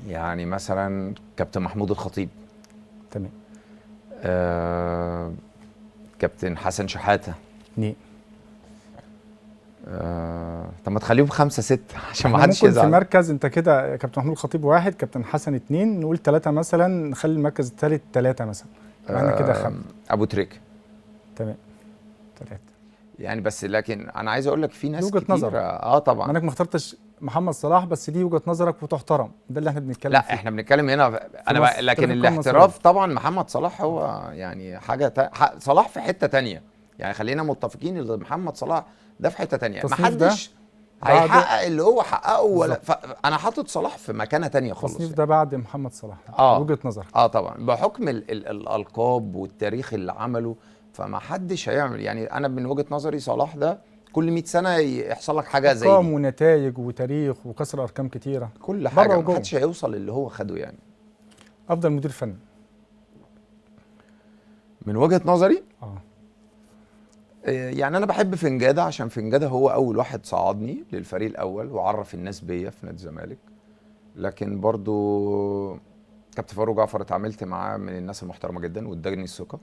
يعني مثلا كابتن محمود الخطيب. تمام. كابتن حسن شحاته. 2. طب ما تخليهم 5 6 عشان ما حدش ممكن يزعل. في مركز انت كده كابتن محمود الخطيب 1، كابتن حسن 2، نقول 3 مثلا، نخلي المركز الثالث 3 مثلا. احنا كده 5. ابو تريكه. تمام، 3 يعني. بس لكن انا عايز اقول لك في ناس وجهة كتير. نظر. طبعا. ما انك ما اخترتش محمد صلاح، بس دي وجهة نظرك وتحترم، ده اللي احنا بنتكلم لا فيه. احنا بنتكلم هنا انا مصر. لكن الاحتراف طبعا محمد صلاح هو يعني حاجة صلاح في حتة تانية، يعني خلينا متفقين ان محمد صلاح ده في حتة تانية، ما حدش هيحقق اللي هو حققه ولا انا حاطط صلاح في مكانه تانية خالص. التصنيف ده بعد محمد صلاح. وجهة نظرك. طبعا بحكم الالقاب والتاريخ اللي عمله، فما حدش هيعمل. يعني انا من وجهة نظري صلاح ده كل 100 سنة يحصل لك حاجة زي دي، ارقام ونتائج وتاريخ وكسر ارقام كتيرة، كل حاجة، ما حدش هيوصل اللي هو خده يعني. افضل مدير فني من وجهة نظري يعني انا بحب فنجادة، عشان فنجادة هو اول واحد صعدني للفريق الاول وعرف الناس بيا في نادي الزمالك. لكن برضو كابتن فاروق جعفر اتعاملت معاه، من الناس المحترمة جدا واداني الثقة.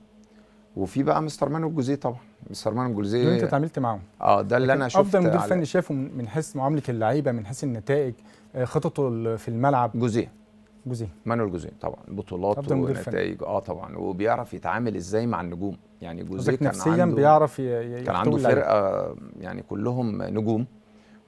وفي بقى مستر مانويل جوزيه، طبعا مستر مانويل جوزيه انت اتعاملت معاهم. ده اللي انا شفت افضل مدير فني شافه من حيث معاملة اللعيبة، من حيث النتائج، خططه في الملعب. جوزيه مانويل جوزيه طبعا، بطولات ونتائج. طبعا، وبيعرف يتعامل ازاي مع النجوم. يعني جوزيه كان نفسيا عنده، بيعرف كان عنده فرقه يعني كلهم نجوم،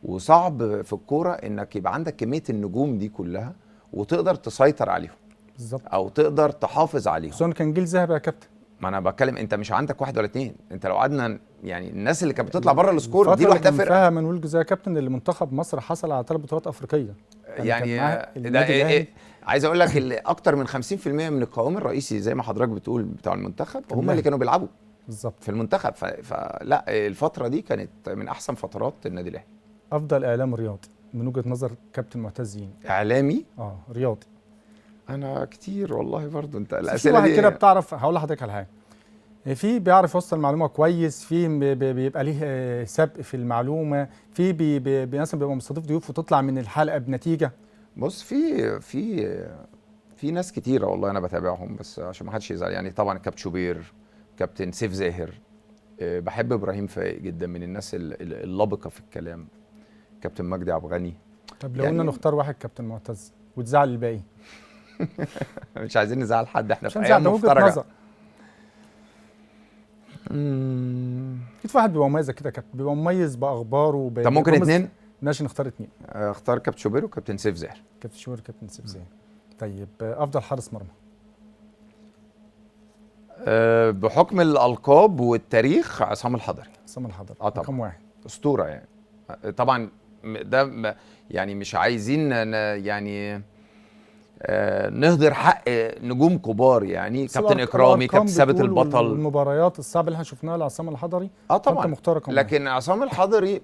وصعب في الكورة انك يبقى عندك كمية النجوم دي كلها وتقدر تسيطر عليهم بالظبط، او تقدر تحافظ عليهم. خصوصا كان جيل ذهبي يا كابتن. ما انا بتكلم انت مش عندك 1 ولا 2، انت لو قعدنا يعني الناس اللي كانت بتطلع بره ال squad دي لوحدها فرقه. فيها مانويل جوزيه يا كابتن اللي منتخب مصر حصل على 3 بطولات افريقية يعني ده إيه عايز اقول لك اكتر من 50% من القوام الرئيسي زي ما حضرتك بتقول بتاع المنتخب هم اللي كانوا بيلعبوا بالظبط في المنتخب. فلا الفترة دي كانت من احسن فترات النادي الاهلي. افضل اعلام رياضي من وجهه نظر كابتن معتز زيني؟ اعلامي رياضي. انا كتير والله برضو انت الاسئلة دي كده بتعرف. هقول لحضرتك على حاجة، في بيعرف يوصل معلومة كويس، في بيبقى ليه سبق في المعلومة، في بي مثلا بيبقى مستضيف ضيوف وتطلع من الحلقة بنتيجة. بص، في في في ناس كتيرة والله انا بتابعهم، بس عشان ما حدش يزعل يعني. طبعا كابتن شوبير، كابتن سيف زاهر، بحب ابراهيم فايق جدا، من الناس اللبقه في الكلام، كابتن مجدي عبد الغني. طب لو قلنا يعني نختار واحد كابتن معتز وتزعل الباقي؟ مش عايزين نزعل حد، احنا في ايام مفترجه. اكيد في واحد بيبقى مميز كده كابتن، بيبقى مميز باخباره. طب ممكن 2؟ ماشي، نختار 2. اختار كابتن شوبير وكابتن سيف زاهر. كابتن شوبير وكابتن سيف زاهر. طيب افضل حارس مرمى؟ بحكم الالقاب والتاريخ عصام الحضري. عصام الحضري طبعا رقم 1، اسطورة يعني. طبعا ده يعني مش عايزين يعني نهدر حق نجوم كبار يعني، كابتن اكرامي، كابتن ثابت البطل، المباريات الصعبة اللي احنا شفناها لعصام الحضري. طبعا لكن عصام الحضري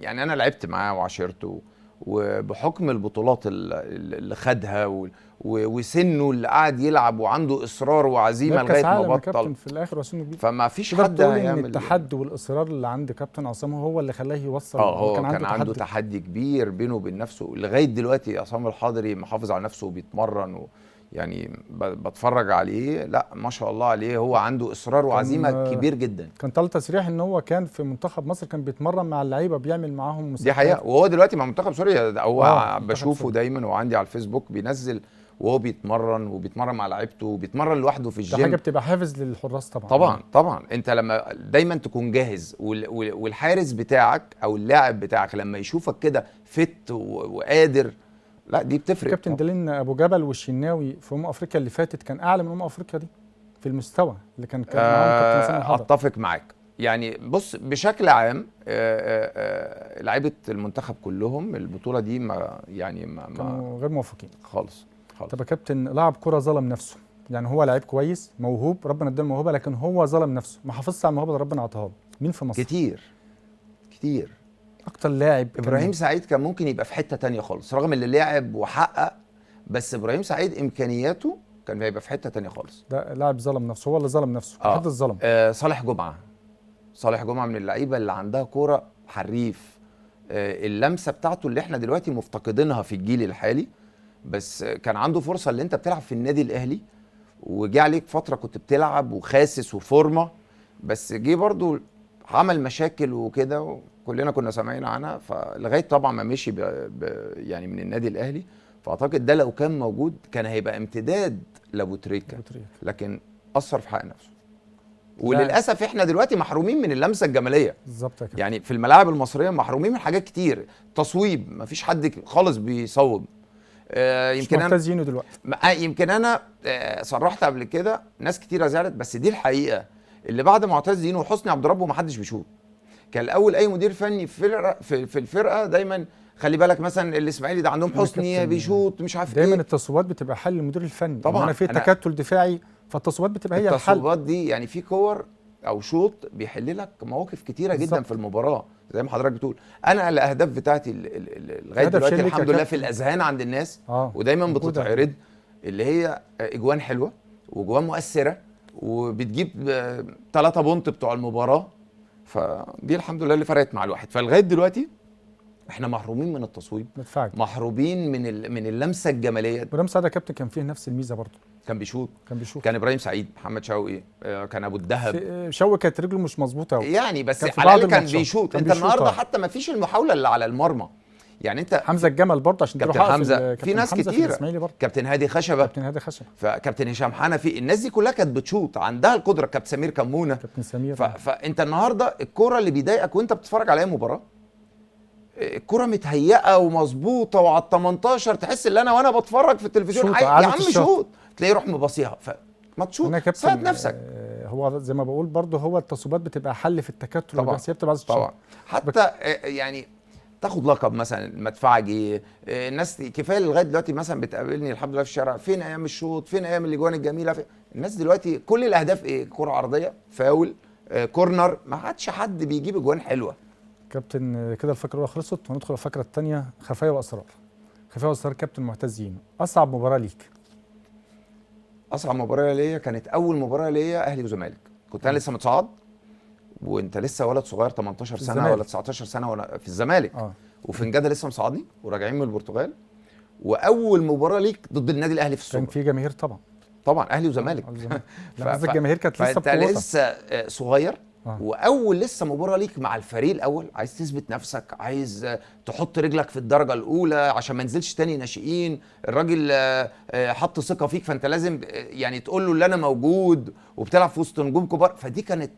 يعني انا لعبت معاه وعاشرته، وبحكم البطولات اللي خدها وسنة اللي قعد يلعب وعنده اصرار وعزيمة لغاية ما بطل كابتن في الاخر وسنة كبير، فما فيش حد هيعمل. التحدي والاصرار اللي عند كابتن عصام هو اللي خلاه يوصل. هو كان عنده تحدي كبير بينه وبين نفسه. لغاية دلوقتي عصام الحضري محافظ على نفسه وبيتمرن يعني بتفرج عليه، لا ما شاء الله عليه، هو عنده اصرار وعزيمة كبير جدا. كان طلع تصريح ان هو كان في منتخب مصر كان بيتمرن مع اللعيبة، بيعمل معاهم مسابقات. دي حقيقة، وهو دلوقتي مع منتخب سوريا هو بشوفه دايما، وعندي على الفيسبوك بينزل وهو بيتمرن، وبيتمرن مع لعيبته، وبيتمرن لوحده في الجيم. ده حاجة بتبقى حافز للحراس طبعا. طبعا طبعا، انت لما دايما تكون جاهز، والحارس بتاعك او اللاعب بتاعك لما يشوفك كده فت وقادر، لا دي بتفرق. كابتن دليل ابو جبل والشناوي في افريقيا اللي فاتت كان اعلى من افريقيا دي في المستوى اللي كان معاهم كابتن حسام الحضري. اتفق معاك. يعني بص بشكل عام لعيبة المنتخب كلهم البطولة دي ما يعني ما كانوا غير موفقين خالص خالص. طب يا كابتن، لاعب كره ظلم نفسه، يعني هو لعيب كويس موهوب، ربنا اداله الموهبة، لكن هو ظلم نفسه، ما حافظش على الموهبة اللي ربنا عطاها له. مين في مصر؟ كتير كتير. اكتر لاعب ابراهيم سعيد كان ممكن يبقى في حتة تانية خالص، رغم اللي لعب وحقق، بس ابراهيم سعيد امكانياته كان هيبقى في حتة تانية خالص. ده لاعب ظلم نفسه، هو اللي ظلم نفسه. حد الظلم. صالح جمعه. صالح جمعه من اللعيبة اللي عندها كورة حريف، اللمسة بتاعته اللي احنا دلوقتي مفتقدينها في الجيل الحالي، بس كان عنده فرصة اللي انت بتلعب في النادي الاهلي، وجه عليك فترة كنت بتلعب وخاسس وفورمه، بس جه برضو عمل مشاكل وكده، وكلنا كنا سامعين عنها، فلغايه طبعا ما مشي يعني من النادي الاهلي. فاعتقد ده لو كان موجود كان هيبقى امتداد لابو تريكه، لكن اثر في حق نفسه. وللاسف احنا دلوقتي محرومين من اللمسة الجمالية بالظبط يا كابتن. يعني في الملاعب المصرية محرومين من حاجات كتير، تصويب مفيش حد خالص بيصوب. يمكن انا دلوقتي يمكن انا صرحت قبل كده، ناس كتيرة زعلت، بس دي الحقيقة، اللي بعد معتز زينو وحسني عبد ربه ما حدش بيشوط. كان الاول اي مدير فني في الفرقة دايما خلي بالك، مثلا الاسماعيلي ده عندهم حسني بيشوط مش عارف دايما ايه. التصويبات بتبقى حل المدير الفني طبعا، انا في تكتل دفاعي، فالتصويبات بتبقى هي الحل. التصويبات دي يعني في كور او شوط بيحل لك مواقف كتيرة جدا في المباراة، زي ما حضرتك بتقول. انا الاهداف بتاعتي لغاية دلوقتي الحمد لله في الاذهان عند الناس، ودايما بتتعرض، اللي هي اجوان حلوة واجوان مؤثرة، وبتجيب 3 point بتوع المباراة، فدي الحمد لله اللي فرقت مع الواحد. فلغايه دلوقتي احنا محرومين من التصويب، محرومين من اللمسة الجمالية. ابراهيم سعيد يا كابتن كان فيه نفس الميزة برضه، كان بيشوط، كان ابراهيم سعيد، محمد شوقي، كان ابو الدهب. شوقي كانت رجله مش مظبوطة يعني، بس على الاقل كان بيشوط. انت النهارده حتى ما فيش المحاولة اللي على المرمى، يعني انت حمزة الجمل برضه عشان كابتن حمزة، في ناس كتيرة، كابتن هادي خشبه، فكابتن هشام حنفي، الناس دي كلها كانت بتشوط، عندها القدرة. كابتن سمير كمونه، كابتن سمير. فانت النهارده الكورة اللي بيضايقك وانت بتتفرج على اي مباراة، الكرة متهيئة ومظبوطة وعلى ال 18، تحس ان انا وانا بتفرج في التلفزيون يا عم شوط، تلاقيه يروح مباصيها. فما تشوط، ساعد نفسك. هو زي ما بقول برضه، هو التصويبات بتبقى حل في التكتل، بس هي بتبقى طبعا حتى يعني تاخد لقب مثلا المدفعجي. الناس كفاية لغاية دلوقتي مثلا بتقابلني الحمد لله في الشارع، فين ايام الشوط، فين ايام الاجوان الجميلة، فين؟ الناس دلوقتي كل الاهداف ايه؟ كره عرضية، فاول، corner، ما عادش حد بيجيب اجوان حلوة. كابتن كده الفقرة الاولى خلصت، وندخل الفقرة الثانية، خفايا واسرار. خفايا واسرار كابتن معتز زينو، اصعب مباراة ليك؟ اصعب مباراة ليا كانت اول مباراة ليا اهلي وزمالك، كنت انا لسه متصعد، وانت لسه ولد صغير 18 سنة ولا 19 سنة وانا في الزمالك، وفنجاده لسه مصعدني وراجعين من البرتغال، واول مباراة ليك ضد النادي الاهلي في السوبر. كان في جماهير طبعا، طبعا اهلي وزمالك. لا الجماهير كانت لسه بقوتها، انت لسه صغير، واول لسه مباراة ليك مع الفريق الاول، عايز تثبت نفسك، عايز تحط رجلك في الدرجة الاولى عشان ما نزلش تاني ناشئين. الراجل حط ثقة فيك، فانت لازم يعني تقول له اللي انا موجود، وبتلعب في وسط نجوم كبار. فدي كانت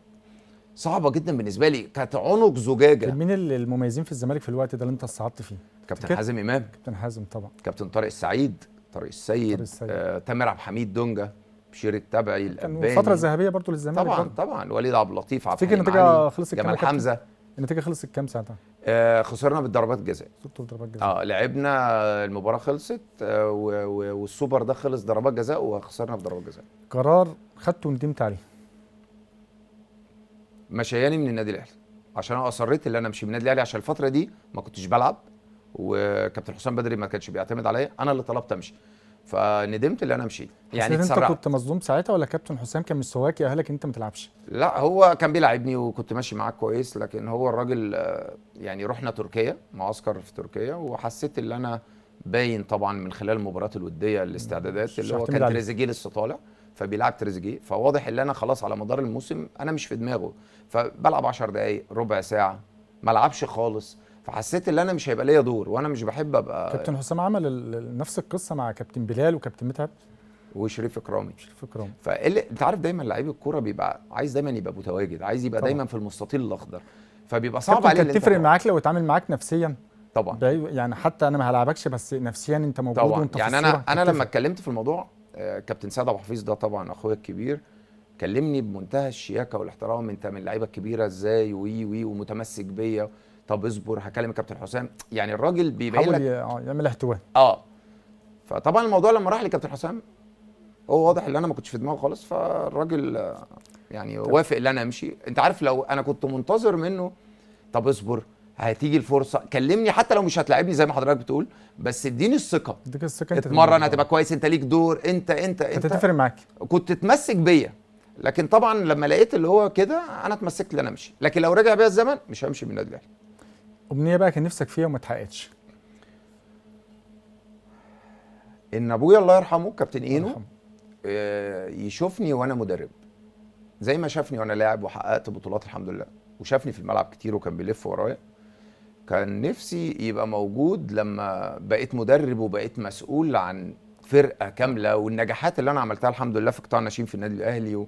صعبة جدا بالنسبة لي، كانت عنق زجاجة. مين المميزين في الزمالك في الوقت ده اللي انت صعدت فيه؟ كابتن حازم امام، كابتن حازم طبعا، كابتن طارق السعيد، طارق السيد، تامر عبد الحميد دونجا، بشير التبعي، الأباني. الفترة الذهبية برضو للزمالك طبعا برضو. طبعا وليد عبد اللطيف، عبد الحليم علي، خلصت جمال حمزة. النتيجة خلصت كام ساعتها؟ خسرنا بالضربات الجزاء. خسرتوا بالضربات الجزاء. لعبنا المباراة خلصت، والسوبر ده خلص ضربات جزاء، وخسرنا بضربات جزاء. قرار خدته وندمت عليه؟ مشياني من النادي الأهلي، عشان انا اصريت ان انا امشي من النادي الأهلي، عشان الفترة دي ما كنتش بلعب، وكابتن حسام بدري ما كانش بيعتمد عليا، انا اللي طلبت امشي، فندمت اللي انا مشيت. يعني انت كنت مظلوم ساعتها ولا كابتن حسام كان مستواك يأهلك انت ما تلعبش؟ لا هو كان بيلعبني وكنت ماشي معاه كويس، لكن هو الراجل يعني رحنا تركيا، معسكر في تركيا، وحسيت ان انا باين طبعا من خلال المباريات الودية الاستعدادات، اللي هو كان تريزيجيه لسه طالع، فبيلعب تريزيجيه، فواضح ان انا خلاص على مدار الموسم انا مش في دماغه، فبلعب 10 دقائق، ربع ساعة، ما العبش خالص، فحسيت ان انا مش هيبقى ليا دور، وانا مش بحب ابقى. كابتن حسام عمل نفس القصة مع كابتن بلال وكابتن متعب وشريف اكرامي. شريف اكرامي. فاللي انت عارف دايما لعيب الكورة بيبقى عايز دايما يبقى متواجد، عايز يبقى طبعا دايما في المستطيل الاخضر، فبيبقى صعب عليه. كانت تفرق معاك لو اتعامل معاك نفسيا؟ طبعا. يعني حتى انا ما هلعبكش، بس نفسيا انت موجود طبعا. وانت يعني في الصورة. انا لما اتكلمت في الموضوع، كابتن سعد ابو حفيظ ده طبعا اخويا الكبير، كلمني بمنتهى الشياكه والاحترام، انت من اللعيبة الكبيرة ازاي، وي وي ومتمسك بيا، طب اصبر هكلم الكابتن حسام. يعني الراجل بيبين لك يعمل احتواء. فطبعا الموضوع لما راح لكابتن حسام، هو واضح ان انا ما كنتش في دماغه خالص، فالراجل يعني وافق ان انا امشي. انت عارف لو انا كنت منتظر منه طب اصبر هتيجي الفرصة، كلمني حتى لو مش هتلاعبني زي ما حضرتك بتقول، بس اديني الثقة، اديك الثقة، انت اتمرن هتبقى كويس، انت ليك دور، انت انت انت هتفرق معاك، كنت تتمسك بيا. لكن طبعا لما لقيت اللي هو كده انا اتمسكت ان انا امشي، لكن لو رجع بيا الزمن مش همشي من النادي الاهلي. امنية بقى كان نفسك فيها وما اتحققتش؟ ان ابويا الله يرحمه كابتن الله اينو يرحمه. يشوفني وانا مدرب، زي ما شافني وانا لاعب وحققت بطولات الحمد لله، وشافني في الملعب كتير وكان بيلف ورايا. كان نفسي يبقى موجود لما بقيت مدرب وبقيت مسؤول عن فرقه كاملة، والنجاحات اللي انا عملتها الحمد لله في قطاع الناشئين في النادي الاهلي.